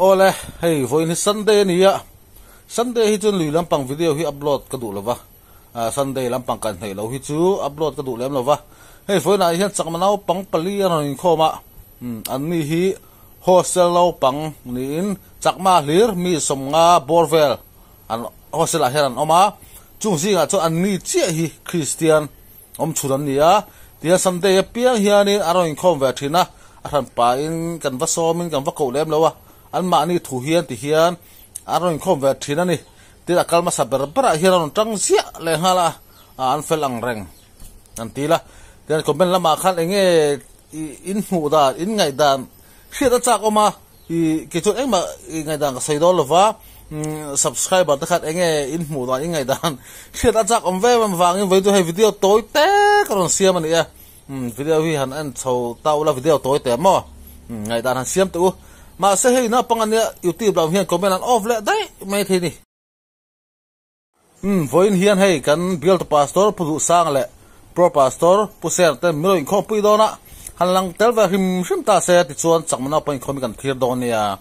Awle, hei vawiin hi Sunday a ni a, Sunday hi chuan lui lampang video hi upload ka duh lova, Sunday lampang kan hnaih lo hi chu upload ka duh lem lova, hei vawiinah hian chakma naupang pali a rawn inkhawm a, an ni hi hostel naupang niin chakma hlir mi sawmnga bawr vel an hostel ah hian an awm a, chung zingah chuan an ni chiah hi Kristian awm chhun an ni a, tihian Sunday apiang hianin a rawn inkhawm ve thin a, a hran pahin kan va sawmin kan va koh lem lo a, anmahni thu hian ti hian an rawn inkhawm ve thin a ni. Tin a kal hmasa ber berah hian a rawn tang ziah leh nghal a, an fel ang reng an ti la. Tihian comment lamah khan eng nge in hmuh dan, in ngaih dan hriat a chak awm a, I kei chuan engmah i ngaihdan ka sawi dawn lova, subscriber te khan enge in hmuh dan in ngaihdan hriat a chak awm ve em avangin vawi chu hei video tawi te ka rawn siam a ni e. Video hi han en chho ta ula video tawi te maw ngaihdan han siam teh u. Mahse hei naupang ania youtube lam hian comment an off leh daih mai thei ni. Umm vawiin hian hei kan bialtu pastor Pu Duhsang leh Pro Pastor Pu Ser te min rawn inkhawmpui dawn a, han lang tel ve hrim hrim ta se tichuan chakma naupang inkhawm hi kan thlir dawn nia.